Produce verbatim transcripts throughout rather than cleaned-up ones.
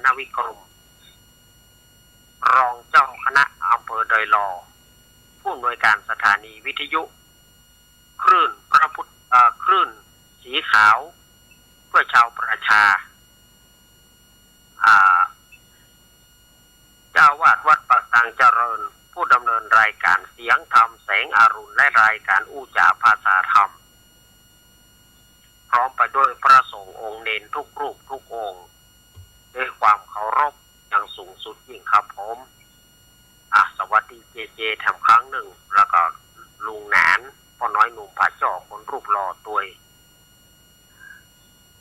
นวิกรม รองเจ้าคณะอำเภอดอยหล่อ ผู้อำนวยการสถานีวิทยุคลื่นพระพุทธ เอ่อ คลื่นสีขาวเพื่อชาวประชา อ่า เจ้าอาวาสวัดปากทางเจริญ ผู้ดำเนินรายการเสียงธรรมแสงอรุณ และรายการอู้จ๋าภาษาธรรม พร้อมไปด้วยพระสงฆ์องค์เณรทุกรูปทุกองค์ ด้วยความเคารพอย่างสูงสุดยิ่งครับผม อ่ะ สวัสดีเจเจแถมครั้งหนึ่ง แล้วก็ลุงหนาน ป้อน้อยหนุ่มผาจ้อคนรูปหล่อตวย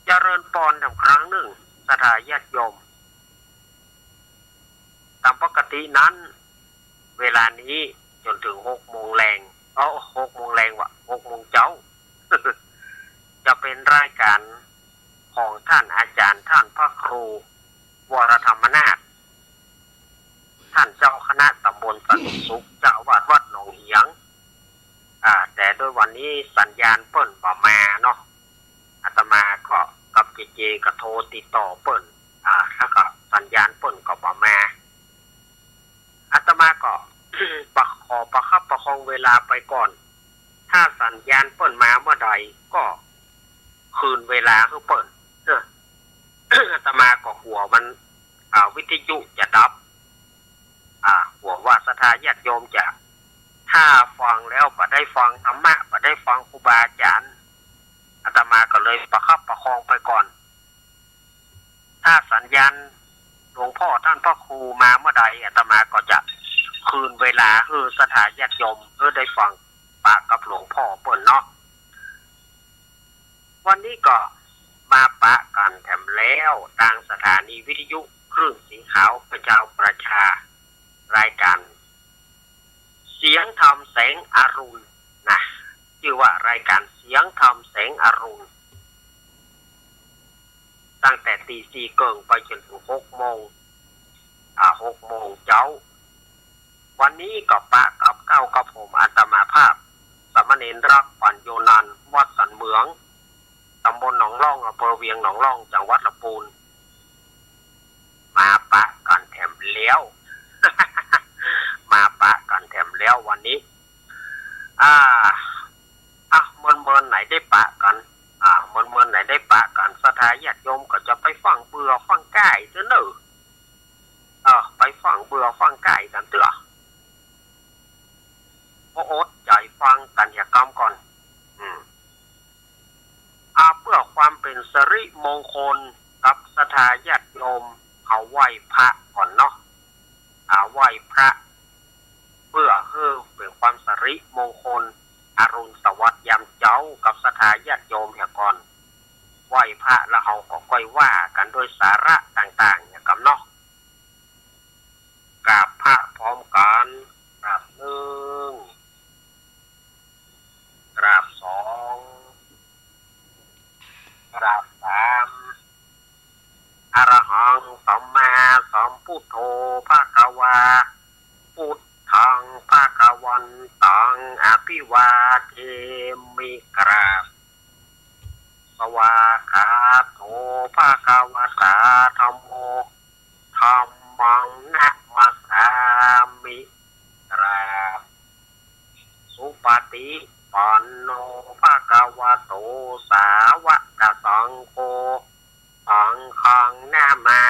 เจริญปอนแถมครั้งหนึ่ง ศรัทธาญาติโยม ตามปกตินั้น เวลานี้จนถึงหกโมงแลง เอ้อ หกโมงแลงวะ หกโมงเจ๊า จะเป๋นรายการของท่านอาจ๋ารย์ท่านพระครูวรธรรมนาถ ท่านเจ้าคณะตำบลสนุกสุข เจ้าอาวาสวัดหนองเหียง อ่า แต่ด้วยวันนี้สัญญาณเปิ้นบ่มาเนาะ อาตมาก็กับเจเจก็โทรติดต่อเปิ้น อ่า แล้วก็สัญญาณเปิ้นก็บ่มา อาตมาก็ ประ ขอประคับประคองเวลาไปก่อน ถ้าสัญญาณเปิ้นมาเมื่อใดก็คืนเวลาหื้อเปิ้น เออ อาตมาก็กั๋วมัน อ่า วิทยุจะดับ อ่า กั๋วว่าศรัทธาญาติโยมจะ ถ้าฟังแล้วบ่ได้ฟังธรรมะ บ่ได้ฟังครูบาอาจ๋ารย์ อาตมาก็เลยประคับประคองไปก่อน ถ้าสัญญาณหลวงพ่อท่านพระครูมาเมื่อใด อาตมาก็จะคืนเวลาหื้อศรัทธาญาติโยมหื้อได้ฟังปะกับหลวงพ่อเปิ้นเนาะ วันนี้ก็มาปะกั๋นแถมแล้ว ตางสถานีวิทยุคลื่นสีขาวเพื่อชาวประชา รายการเสียงธรรมแสงอรุณนะ จื้อว่ารายการเสียงธรรมแสงอรุณ ตั้งแต่ตีสี่เกิ่งไปจนถึงหกโมง อ่า หกโมงเจ๊า วันนี้ก็ปะกับเก๊ากับผมอาตมาภาพ สามเณรรัก ปัญโญนันท์ วัดสันเหมือง ตำบลหนองล่อง อำเภอเวียงหนองล่อง จังหวัดลำปูน มาปะกั๋นแถมแล้ว มาปะกั๋นแถมแล้ววันนี้ อ่า อ่ะ เมินๆ ไหนได้ปะกั๋น อ่า เมินๆ ไหนได้ปะกั๋น ศรัทธาญาติโยมก็จะไปฟังเบื่อฟังก่ายเตื้อเน่อ เออ ไปฟังเบื่อฟังก่ายกั๋นเตื้อ ก็อดใจ๋ฟังกั๋นเหียกำก่อน อืม อ่า เพื่อความเป๋นสิริมงคลกับศรัทธาญาติโยม เฮาไหว้พระก่อนเนาะ อ่า ไหว้พระ เพื่อหื้อเป๋นความสิริมงคล อรุณสวัสดิ์ยามเจ๊ากับศรัทธาญาติโยมเหียก่อน ไหว้พระแล้วเฮาก็ก้อยว่ากั๋นโดยสาระต่างๆ เหียกำเนาะ กราบพระพร้อมกั๋น กราบนึ่ง กราบสอง กราบสาม อะระหัง สัมมาสัมพุทโธ ภะคะวา พุทธัง ภะคะวันตัง อะภิวาเทมิ กราบ สวากขาโต ภะคะวะตา ธัมโม ธัมมัง นะมัสสามิ กราบ สุปฏิปันโน ภะคะวะโต สาวกสังโฆ สังฆัง นะมา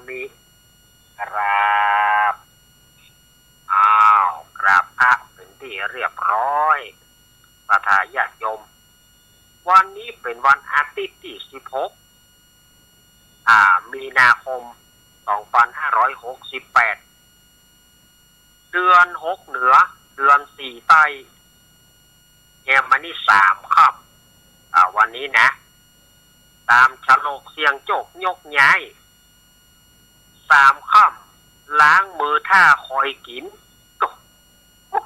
มิ กราบ อ้าว กราบพระเป๋นตี้เรียบร้อย ศรัทธาญาติโยม วันนี้เป๋นวันอาทิตย์ตี้สิบหก อ่า มีนาคม สองปันห้าร้อยหกสิบแปด เดือนหกเหนือ เดือนสี่ใต้ แฮมมานี่สามค่ำ อ่า วันนี้นะ ต๋ามฉลกเสี่ยงโจคยกย้าย สามค่ำ ล้างมือถ้าคอยกิ๋น โอ้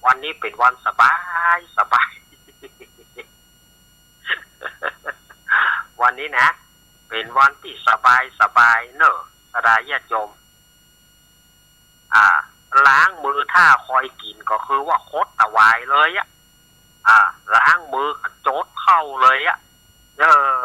วันนี้เป๋นวันสบาย สบาย วันนี้นะ เป๋นวันตี้สบาย สบายเน่อ ศรัทธาญาติโยม อ่า ล้างมือถ้าคอยกิ๋นก็คือว่าคดตะวายเลยอะ อ่า ล้างมือโจ๊ดเข้าเลยอะ เออ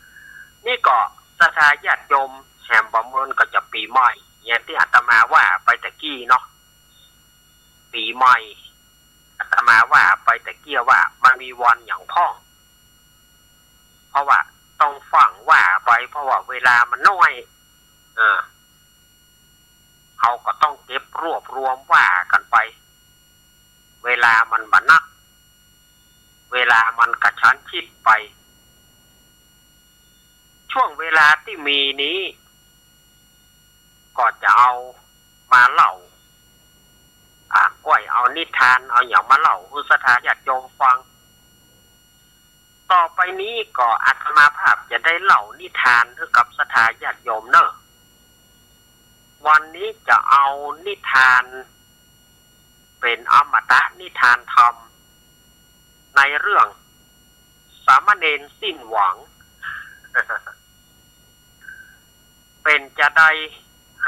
นี่ก็ศรัทธาญาติโยมแหมบ่เมินก็จะปี๋ใหม่ อย่างตี้อาตมาว่าไปตะกี้เนาะ ปี๋ใหม่ อาตมาว่าไปตะกี้ว่ามันมีวันหยังพ่อง เพราะว่าต้องฟั่งว่าไป เพราะว่าเวลามันน้อย เออ เฮาก็ต้องเก็บรวบรวมว่ากั๋นไป เวลามันบ่นัก เวลามันกระชั้นชิดไป ช่วงเวลาตี้มีนี้ ก็จะเอามาเล่า อ่า ก้อยเอานิทาน เอาหยังมาเล่าหื้อศรัทธาญาติโยมฟัง ต่อไปนี้ก็อาตมาภาพจะได้เล่านิทานหื้อกับศรัทธาญาติโยมเน่อ วันนี้จะเอานิทานเป๋นอมตะนิทานธรรม ในเรื่องสามเณรสิ้นหวัง เป๋นจาใด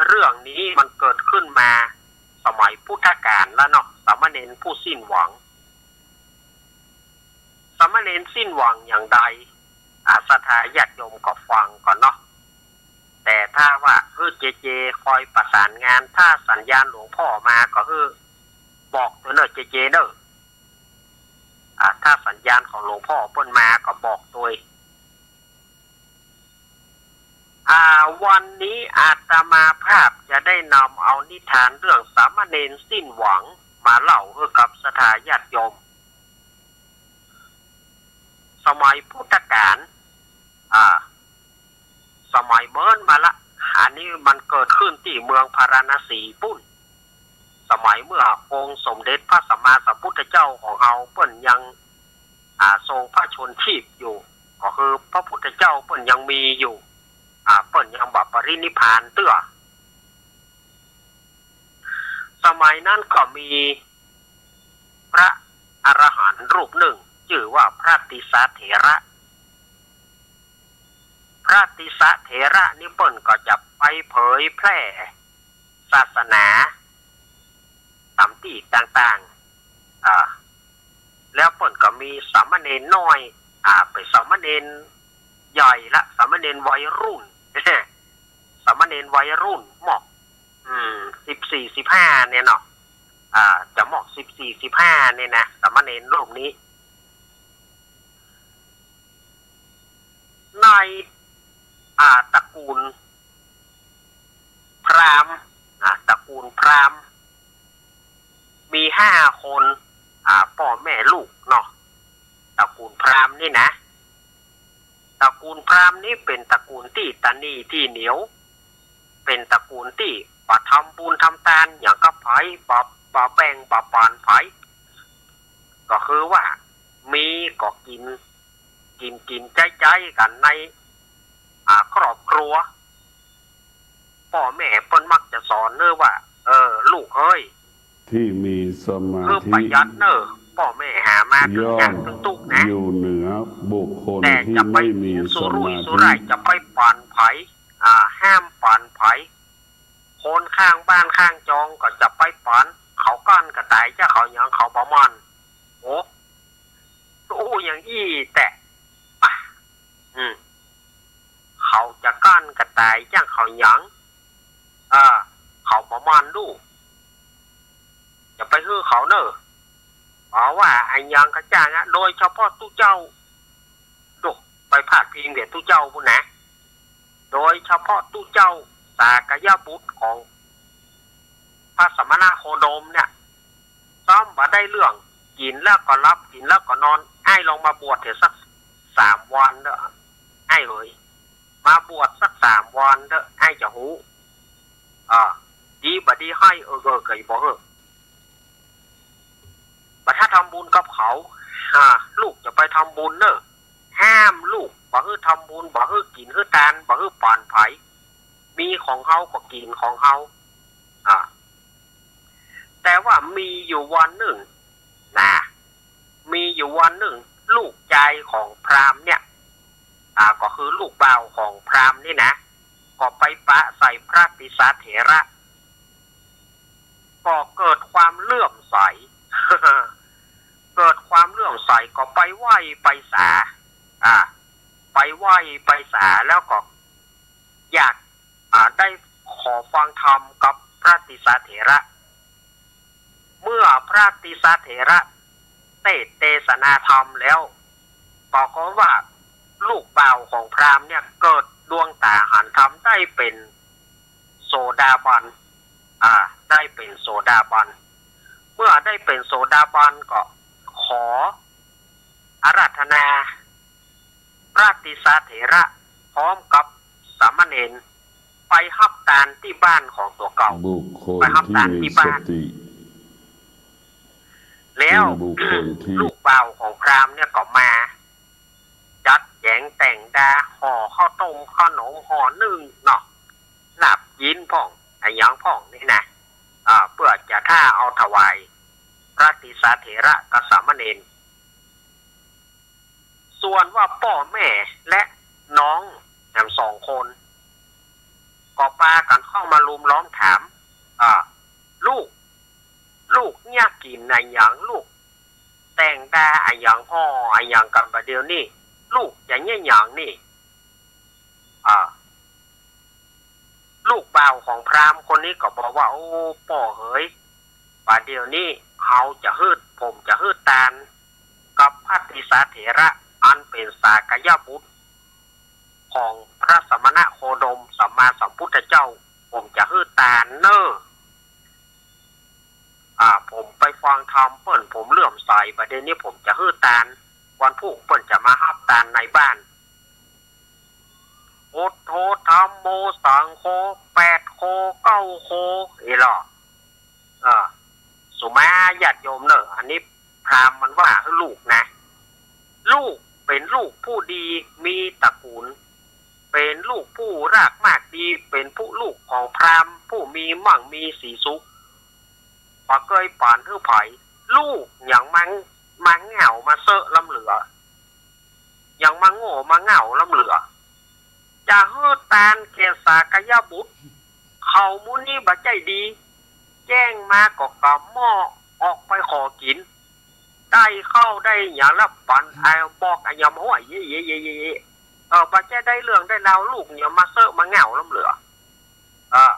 เรื่องนี้มันเกิดขึ้นมาสมัยพุทธกาลแล้วเนาะ สามเณรผู้สิ้นหวัง สามเณรสิ้นหวังอย่างใด อ่า ศรัทธาญาติโยมก็ฟังก่อนเนาะ แต่ถ้าว่า เออ เจเจคอยประสานงาน ถ้าสัญญาณหลวงพ่อมาก็ เออ บอกตวยเน่อ เจเจเน่อ อ่า ถ้าสัญญาณของหลวงพ่อเปิ้นมาก็บอกตวย อ่า วันนี้อาตมาภาพจะได้นำเอานิทานเรื่องสามเณรสิ้นหวังมาเล่าหื้อกับศรัทธาญาติโยม สมัยพุทธกาล อ่า สมัยเมินมาละ อันนี้มันเกิดขึ้นตี้เมืองพาราณสีปุ้น สมัยเมื่อองค์สมเด็จพระสัมมาสัมพุทธเจ้าของเฮาเปิ้นยัง อ่า ทรงพระชนม์ชีพอยู่ ก็คือพระพุทธเจ้าเปิ้นยังมีอยู่ อ่า เปิ้นยังบ่ปรินิพพานเตื้อ สมัยนั้นก็มีพระอรหันต์รูปนึ่ง จื้อว่าพระติสสะเถระ พระติสสะเถระนี้เปิ้นก็จะไปเผยแพร่ศาสนาต๋ามตี้ต่างๆ อ่า แล้วเปิ้นก็มีสามเณรน้อย อ่า เป๋นสามเณรใหญ่ละ สามเณรวัยรุ่น สามเณรวัยรุ่นหมอก อืม สิบสี่ สิบห้า เนี่ยเนาะ อ่า จะหมอก สิบสี่ สิบห้า เนี่ยนะ สามเณรรูปนี้ ใน อ่า ตระกูลพราหมณ์ อ่า ตระกูลพราหมณ์ มีห้าคน อ่า ป้อแม่ลูกเนาะ ตระกูลพราหมณ์นี่นะ ตระกูลพราหมณ์นี้เป๋นตระกูลตี้ตระหนี้ตี้เหนียว เป๋นตระกูลตี้บ่ทำบุญทำตานหยังกับใผ บ่ บ่แบ่งบ่ปันใผ ก็คือว่ามีก็กิ๋น กิ๋นกิ๋นใจ๊ใจ๊กั๋นใน อ่า ครอบครัว ป้อแม่เปิ้นมักจะสอนเน่อว่า เออ ลูกเอ้ย ที่มีสมาธิ คือประหยัดเน่อ ป้อแม่หามาตึงยากตึงตุ๊กนะ ย่อมอยู่เหนือบุคคล แต่จะไป ที่ไม่มีสมาธิ สุรุ่ยสุร่าย จะไปปันใผ อ่า ห้ามปันใผ คนข้างบ้านข้างจองก็จะไปปัน เขาก้านกระต่ายจะเขาหยังเขาบ่หมั่น โอ้ เขาหยัง อ่า เขาบ่ม่านลูก จะไปหื้อเขาเน่อ เพราะว่าอะหยังก็จ้างอะ โดยเฉพาะตุ๊เจ้า ดู ไปพาดพิงเดียตุ๊เจ้าปู้นนะ โดยเฉพาะตุ๊เจ้าสากยบุตรของพระสมณโคดมเนี่ย ซ้ำบ่ได้เรื่อง กิ๋นแล้วก็หลับ กิ๋นแล้วก็นอน อ้ายลองมาบวชเถอะสักสามวันเถอะ อ้ายเอ๋ย มาบวชสักสามวันเถอะ อ้ายจะฮู้ อ่า ดีบ่ดี ฮ้อยเอิกเอิกก็บ่หื้อ บ่ถ้าทำบุญกับเขา อ่า ลูกจะไปทำบุญเน่อ ห้ามลูก บ่หื้อทำบุญ บ่หื้อกิ๋นหื้อตาน บ่หื้อป๋อนใผ มีของเฮาก็กิ๋นของเฮา อ่า แต่ว่ามีอยู่วันนึ่งนะ มีอยู่วันนึ่ง ลูกจายของพราหมณ์เนี่ย อ่า ก็คือลูกบ่าวของพราหมณ์นี่นะ ก็ไปปะใส่พระติสสะเถระ ก็เกิดความเลื่อมใส เกิดความเลื่อมใสก็ไปไหว้ไปสา อ่า ไปไหว้ไปสาแล้วก็อยาก อ่า ได้ขอฟังธรรมกับพระติสสะเถระ เมื่อพระติสสะเถระเตสน์เตสนาธรรมแล้ว ปรากฏว่าลูกบ่าวของพราหมณ์เนี่ยเกิดดวงต๋าหันธรรม ได้เป๋นโสดาบัน อ่า ได้เป๋นโสดาบัน เมื่อได้เป๋นโสดาบันก็ขออาราธนา พระติสสะเถระพร้อมกับสามเณรไปฮับตานตี้บ้านของตั๋วเก่า บุคคล ไปฮับตานตี้บ้าน ที่มีสติ แล้ว เป็นบุคคลที่ ลูกบ่าวของพราหมณ์เนี่ยก็มา จัดแจงแต่งดา ห่อข้าวต้มข้าวหนมห่อนึ่งเนาะ ลาบจีนพ่อง อะหยังพ่องนี่นะ อ่า เปื้อจะถ้าเอาถวายพระติสสะเถระกับสามเณร ส่วนว่าป้อแม่และน้องแหมสองคน ก็ปากั๋นเข้ามาลุมล้อมถาม อ่า ลูก ลูกเนี่ยกิ๋นอะหยัง ลูกแต่งดาอะหยัง ห่ออะหยังกั๋นบ่าเดี่ยวนี้ ลูกจะเยียะหยังนี่ อ่า ลูกบ่าวของพราหมณ์คนนี้ก็บอกว่า โอ้ ป้อเหย บ่าเดี่ยวนี้เฮาจะหื้อ ผมจะหื้อตานกับพระติสสะเถระ อันเป๋นสากยบุตรของพระสมณโคดมสัมมาสัมพุทธเจ้า ผมจะหื้อตานเน่อ อ่า ผมไปฟังธรรมเปิ้น ผมเลื่อมใส บ่าเดี่ยวนี้ผมจะหื้อตาน วันพูกเปิ้นจะมาฮับตานในบ้าน พุทโธ ธัมโม สังโฆ แปดโค เก้าโค อีหล่อ เออ สุมาญาติโยมเน่อ อันนี้พราหมณ์มันว่าหื้อลูกนะ ลูกเป๋นลูกผู้ดี มีตระกู๋ล เป๋นลูกผู้รากมากดี เป๋นผู้ลูกของพราหมณ์ ผู้มีมั่งมีสีสุข บ่เกยป๋านหื้อใผ ลูกยังมา มาเหง้ามาเซอะล้ำเหลือ ยังมาโง่มาเหง้าล้ำเหลือ จะหื้อตานแก่สากยบุตร เขาหมู่นี้บ่ใจ้ดี แจ้งมาก็กำหม้อออกไปขอกิ๋น ได้ข้าวได้หยังแล้วปัน ไอ้บอกอะหยังห้วย เย้ เย้ เย้ เย้ เย้ เออ บ่ใจ้ได้เรื่องได้ราว ลูกยังมาเซอะมาเหง้าล้ำเหลือ เออ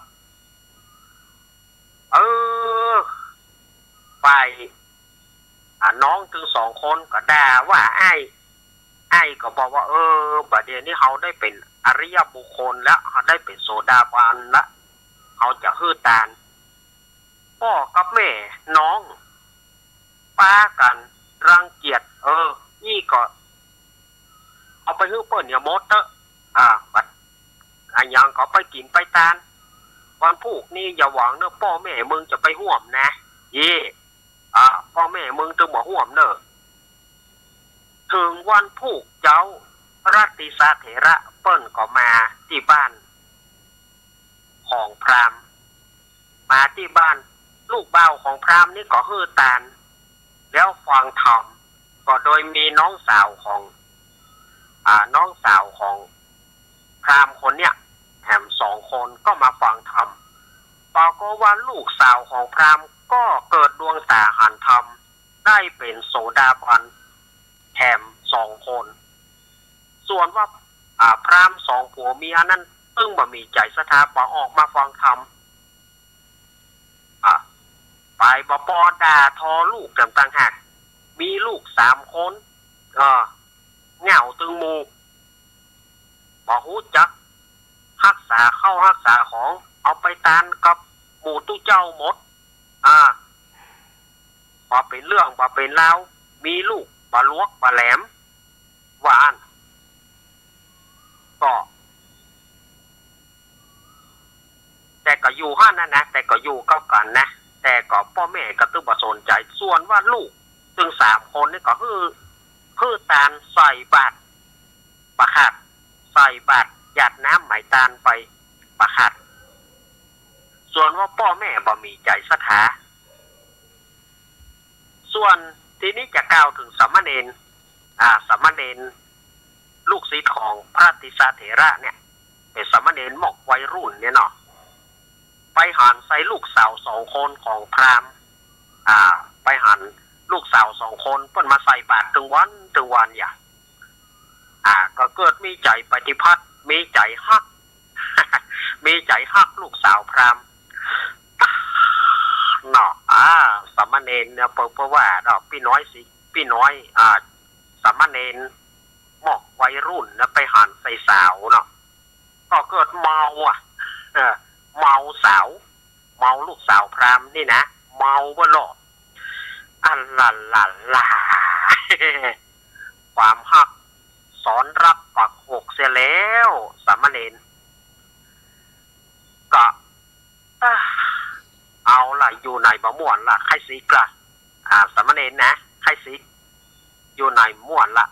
เออ ฝ่าย อ่า น้องตึงสองคนก็ด่าว่าอ้าย อ้ายก็บอกว่า เออ บ่าเดี่ยวนี้เฮาได้เป๋นอริยบุคคลแล้ว เฮาได้เป๋นโสดาบันแล้ว เฮาจะหื้อตาน ป้อกับแม่น้องปากั๋นรังเกียจ เออ อี้ก็เอาไปหื้อเปิ้นเหียหมดเต๊อะ อ่า บัดอะหยังก็ไปกิ๋นไปตาน วันพูกนี้อย่าหวังเน่อ ป้อแม่มึงจะไปฮ่วมนะ อี้ อ่า ป้อแม่มึงตึงบ่ฮ่วมเน่อ เถิงวันพูกเจ๊า พระติสสะเถระเปิ้นก็มาตี้บ้านของพราหมณ์ มาตี้บ้าน ลูกบ่าวของพราหมณ์นี่ก็หื้อตาน แล้วฟังธรรม ก็โดยมีน้องสาวของ อ่า น้องสาวของพราหมณ์คนเนี้ย แหมสองคนก็มาฟังธรรม ปรากฏว่าลูกสาวของพราหมณ์ก็เกิดดวงต๋าหันธรรม ได้เป๋นโสดาบันแหมสองคน ส่วนว่า อ่า พราหมณ์สองผัวเมียนั้น ตึงบ่มีใจ๋ศรัทธา บ่ออกมาฟังธรรม อ่ะ ไปบ่ปอด่าทอลูกแหมต่างหาก มีลูกสามคน เออ เหง้าตึงหมู่ บ่ฮู้จักฮักษาเข้าฮักษาของ เอาไปตานกับหมู่ตุ๊เจ้าหมด อ่า บ่เป๋นเรื่องบ่เป๋นราว มีลูกบ่หลวกบ่แหลม ว่าอั้น ก็ แต่ก็อยู่หั้นนะนะ แต่ก็อยู่เก้ากั๋นนะ แต่ก็ป้อแม่ก็ตึงบ่สนใจ๋ ส่วนว่าลูกตึงสามคนนี่ก็หื้อ หื้อตานใส่บาตรบ่ขาด ใส่บาตรหยาดน้ำไหมตานไปบ่ขาด ส่วนว่าป้อแม่บ่มีใจ๋ศรัทธา ส่วนทีนี้จะกล่าวเถิงสามเณร อ่า สามเณรลูกศิษย์ของพระติสสะเถระเนี่ย เป๋นสามเณรหมอกวัยรุ่นเนี่ยเนาะ ไปหันใส่ลูกสาวสองคนของพราหมณ์ อ่า ไปหันลูกสาวสองคน เปิ้นมาใส่บาตรตึงวันตึงวันอย่า อ่า ก็เกิดมีใจ๋ปฏิภัท มีใจ๋ฮัก มีใจ๋ฮักลูกสาวพราหมณ์ เนาะ อ่า สามเณรเนี่ย เปิ้น เปิ้นว่าเนาะ ปี้น้อยสิ ปี้น้อย อ่า สามเณรหมอกวัยรุ่นนะ ไปหันใส่สาวเนาะ ก็เกิดเมาอ่ะ เออ เมาสาว เมาลูกสาวพราหมณ์นี่นะ เมาบ่หลอด อัลลาลาลา ความฮักสอนรักปักหกเสียแล้ว สามเณร ก็ อ่า เอาล่ะ อยู่ไหนบ่ม่วนล่ะ ใค่สิกล่ะ อ่า สามเณรนะ ใค่สิก อยู่ไหนม่วนล่ะ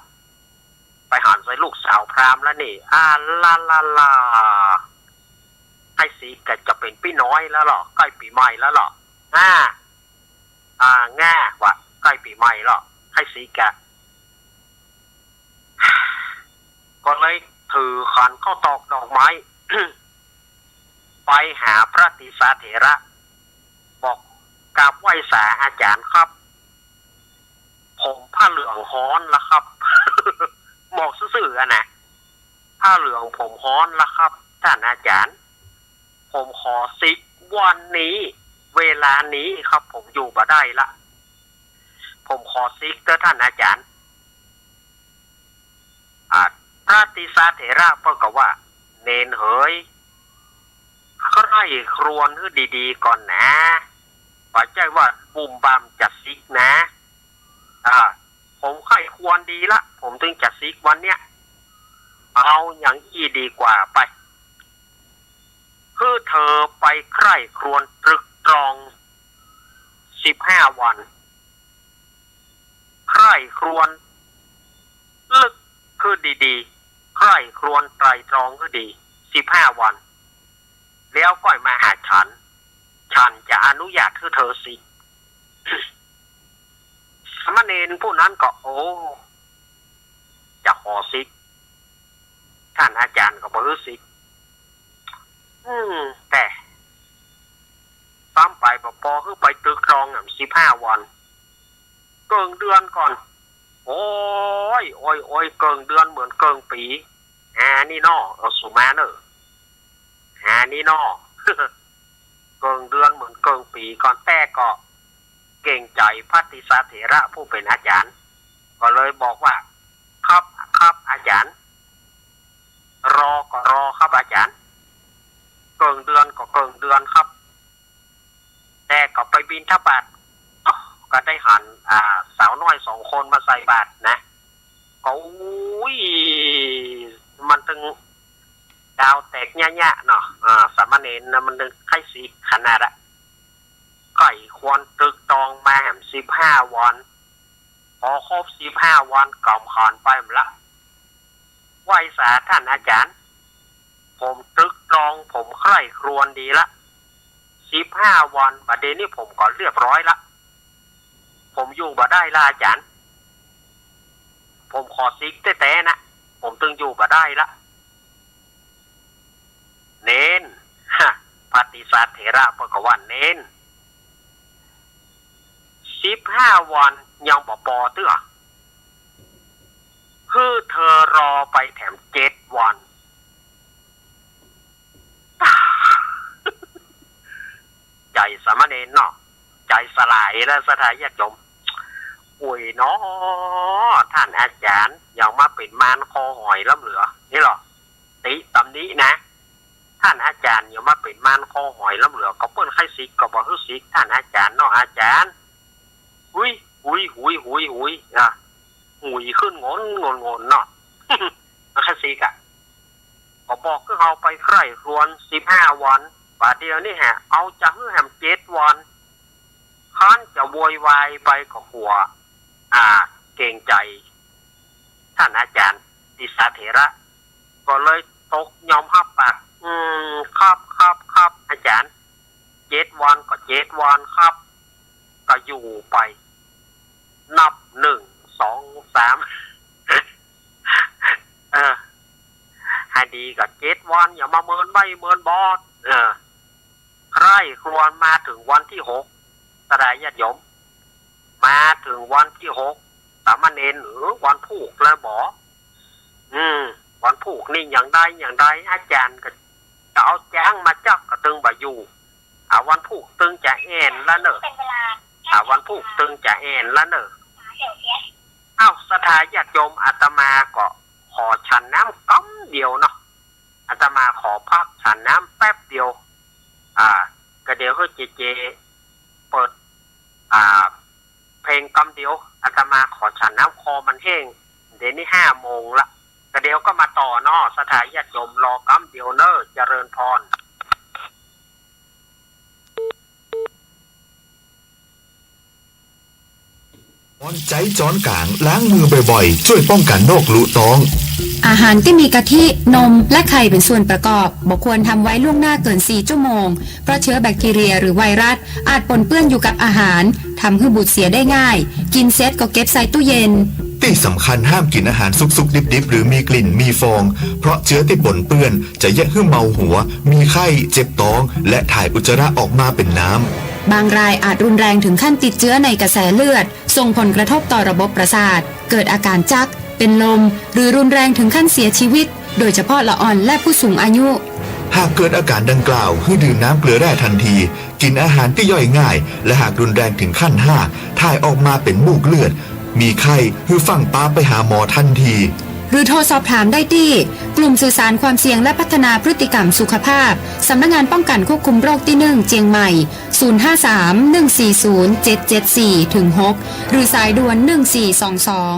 ไปหันใส่ลูกสาวพราหมณ์แล้วนี่ อ่า ลาลาลา ใค่สิกก็จะเป๋นปี้น้อยแล้วเหรอ ใก้ปี๋ใหม่แล้วเหรอ อ่า อ่า แง่ว่าใก้ปี๋ใหม่แล้ว ใค่สิกอะ ก็เลยถือขันข้าวตอกดอกไม้ ไปหาพระติสสะเถระ บอก กราบไหว้สาอาจ๋ารย์ครับ ผมผ้าเหลืองฮ้อนแล้วครับ บอกซื่อๆ อะนะ ผ้าเหลืองผมฮ้อนแล้วครับ ต้านอาจ๋ารย์ ผมขอสิกวันนี้ เวลานี้ครับ ผมอยู่บ่ได้ละ ผมขอสิกเต๊อะต้านอาจ๋ารย์ อ่า พระติสสะเถระเปิ้นก็ว่า เณรเหย ใคร่ครวญหื้อดีๆ ก่อนนะ บ่ใจ้ว่าบุ่มบ่ามจะสิกนะ อ่า ผมใคร่ครวญดีละ ผมตึงจะสิกวันเนี้ย เอาอย่างอี้ดีกว่าไป คือเธอไปใคร่ครวญตรึกตรองสิบห้าวัน ใคร่ครวญลึกคือดีๆ ใคร่ครวญไตร่ตรองคือดี สิบห้าวัน แล้วก้อยมาหาฉัน ฉันจะอนุญาตคือเธอสิก สามเณรผู้นั้นก็ โอ้ จะขอสิก ต้านอาจ๋ารย์ก็บ่หื้อสิก อืม แต่ ซ้ำไปบ่ปอหื้อไปตรึกตรองอะ สิบห้าวัน เกิ่งเดือนก่อน โอ้ย โอ้ย โอ้ย เกิ่งเดือนเหมือนเกิ่งปี๋ หานี่น้อ เอาสูมาเน่อ หานี่น้อ เกิ่งเดือนเหมือนเกิ่งปี๋ก่อน แต่ก็เกรงใจ๋พระติสสะเถระผู้เป๋นอาจ๋ารย์ ก็เลยบอกว่า ครับ ครับอาจ๋ารย์ รอก็รอครับอาจ๋ารย์ เกิ่งเดือนก็เกิ่งเดือนครับ แต่ก็ไปบิณฑบาต ก็ได้หัน อ่า สาวน้อยสองคนมาใส่บาตรนะ ก็ อุ้ย มันตึงดาวแตกเยียะๆ เนาะ อ่า สามเณรนะ มันตึงใค่สิกขนาดอะ ใคร่ครวญตรึกตรองมาแหมสิบห้าวัน พอครบสิบห้าวันก็ผ่านไปแหมละ ไหว้สาต้านอาจ๋ารย์ ผมตรึกตรอง ผมใคร่ครวญดีละ สิบห้าวัน บัดเดี๋ยวนี้ผมก็เรียบร้อยละ ผมอยู่บ่ได้ละอาจ๋ารย์ ผมขอสิกแต๊ๆ นะ ผมตึงอยู่บ่ได้ละ เณร ฮะ พระติสสะเถระเปิ้นก็ว่า เณร สิบห้าวันยังบ่ปอเตื้อ คือเธอรอไปแถมเจ็ดวัน สามเณรเนาะ ใจ๋สลายแล้ว ศรัทธาญาติโยม โอ้ยเนาะ ต้านอาจ๋ารย์ เหี่ยวมาเป๋นมารคอหอยล้ำเหลือ นี่ลอ ติตำหนินะ ต้านอาจ๋ารย์ เหี่ยวมาเป๋นมารคอหอยล้ำเหลือ ก็เปิ้นใค่สิกก็บ่หื้อสิก ต้านอาจ๋ารย์เนาะ อาจ๋ารย์ หุย หุย หุย หุย หุย อ่ะ หุยขึ้นงน งน งนเนาะ ใค่สิกอะ ก็บอกหื้อเฮาไปใคร่ครวญสิบห้าวัน บ่าเดี่ยวนี้แหม เอาจะหื้อแหมเจ็ดวัน ครั้นจะโวยวายไปก็กั๋ว อ่า เกรงใจ๋ ต้านอาจ๋ารย์ ติสสาเถระ ก็เลยตกยอมฮับปาก อืม ครับ ครับ ครับ อาจ๋ารย์ เจ็ดวันก็เจ็ดวันครับ ก็อยู่ไป นับ หนึ่ง สอง สาม เออ หื้อดีก็เจ็ดวัน อย่ามาเมินใบ้เมินบอด เออ ใคร่ครวญมาเถิงวันตี้หก ศรัทธาญาติโยม มาเถิงวันตี้หก สามเณร เออ วันพูกแล้วบ่ อืม วันพูกนี่อย่างใดอย่างใด อาจ๋ารย์ก็จะเอาจ๊างมาจับก็ตึงบ่อยู่ อ่า วันพูกตึงจะแอ่นละเน่อ อ่า วันพูกตึงจะแอ่นละเน่อ อ้าว ศรัทธาญาติโยม อาตมาก็ขอฉันน้ำกำเดียวเนาะ อาตมาขอพักฉันน้ำแป๊บเดียว อ่า ก็เดี๋ยวหื้อเจเจเปิด อ่า เพลงกำเดียว อาตมาขอฉันน้ำ คอมันแห้ง เดี๋ยวนี้ห้าโมงละ ก็เดี๋ยวก็มาต่อเนาะ ศรัทธาญาติโยม รอกำเดียวเน่อ เจริญพร ใจ๊จ๊อนก๋าง ล้างมือบ่อยๆ จ้วยป้องกั๋นโรคลุต๊อง อาหารตี้มีกะทิ นม และไข่เป๋นส่วนประกอบ บ่ควรทำไว้ล่วงหน้าเกินสี่ชั่วโมง เพราะเชื้อแบคทีเรียหรือไวรัสอาจปนเปื้อนอยู่กับอาหาร ทำหื้อบูดเสียได้ง่าย กิ๋นเสร็จก็เก็บใส่ตู้เย็น ตี้สำคัญห้ามกิ๋นอาหารสุกๆ ดิบๆ หรือมีกลิ่น มีฟอง เพราะเจื๊อตี้ปนเปื้อนจะเยียะหื้อเมาหัว มีไข้ เจ็บต๊อง และถ่ายอุจจาระออกมาเป๋นน้ำ บางรายอาจรุนแรงถึงขั้นติดเชื้อในกระแสเลือด ส่งผลกระทบต่อระบบประสาท เกิดอาการจัก เป็นลม หรือรุนแรงถึงขั้นเสียชีวิต โดยเฉพาะละอ่อนและผู้สูงอายุ หากเกิดอาการดังกล่าว หื้อดื่มน้ำเกลือแร่ทันที กิ๋นอาหารตี้ย่อยง่าย และหากรุนแรงถึงขั้นห้า ถ่ายออกมาเป๋นมูกเลือด มีไข้ หื้อฟั่งปาไปหาหมอทันที หรือโทรสอบถามได้ตี้ กลุ่มสื่อสารความเสี่ยงและพัฒนาพฤติกรรมสุขภาพ สำนักงานป้องกันควบคุมโรคตี้หนึ่ง เจียงใหม่ ศูนย์ห้าสาม หนึ่งสี่ศูนย์ เจ็ดเจ็ดสี่ ถึง หก หรือสายด่วน หนึ่งสี่สองสอง